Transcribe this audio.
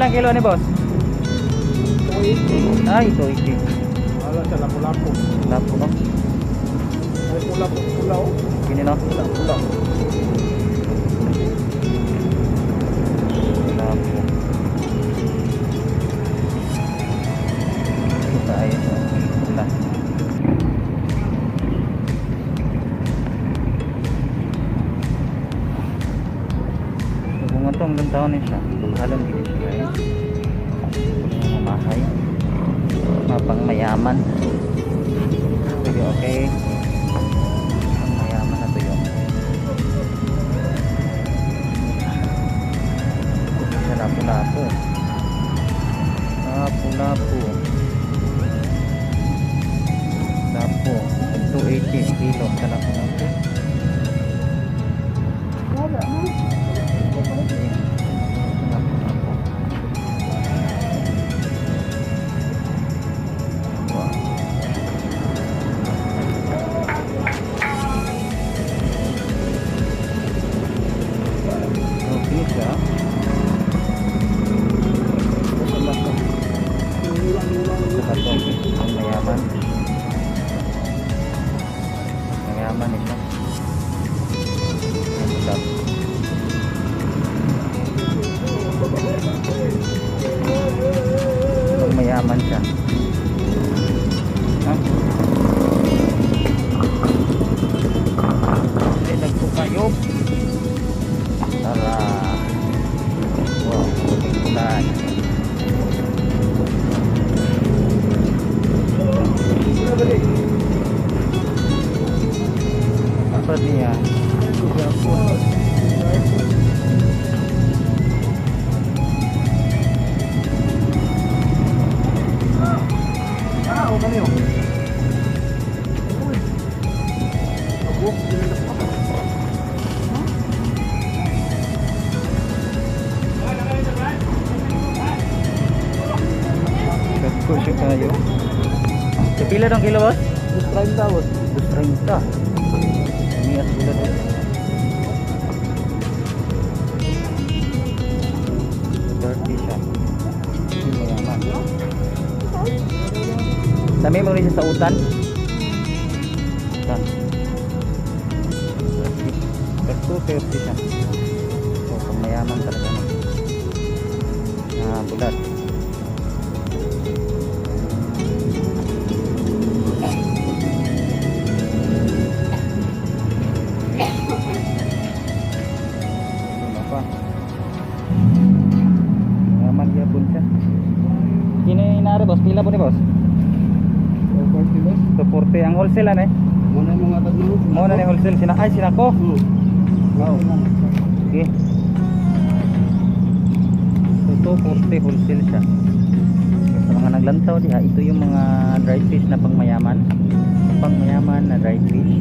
Pilang kilo ni boss? Ay, 280. Wala sa lapu-lapu. Lapo no? Ay, pula po, pula oh. Kini no? Pula, pula. Lapo. Ito tayo sa pula. So, kung ito ang taon ni siya, paghalong gini siya guys. Mga bahay. Mga pangmayaman. Sige, okay. Pangmayaman na tuyo. Sa lapu-lapu. Lapu-lapu. Lapu. 280 kilo sa lapu-lapu. Lapu-lapu. Wow. Okay siya. Saka to, ang mayaman. Mayaman ni siya. Ang sarap. Ang mayaman siya. Ha? Ay, nagpupayog. Tara. Wow, puting ulan. Apa niya? Ah, o kaniyo. Uy. Abok, ginanap pa. Dagko siya kayo. Sa pila ng kilo, boss? 30, boss. 230. Umiyas sila doon. 30 siya. Hindi mayaman. Dami mo rin siya sa utan. Utan. 30. 230 siya. So, pang mayaman talaga, no? Ah, bulat. Ano pa? Mayaman gyapon siya. Kini inare, boss, pila po ni boss? 40, boss. 240 ang wholesale ano eh. Muna yung mga tatlo. Mo na ni wholesale sina ay sinako. Wow. Okay. So 240 wholesale siya. Sa mga naglantaw diha, ito yung mga dry fish na pangmayaman. Pangmayaman na dry fish.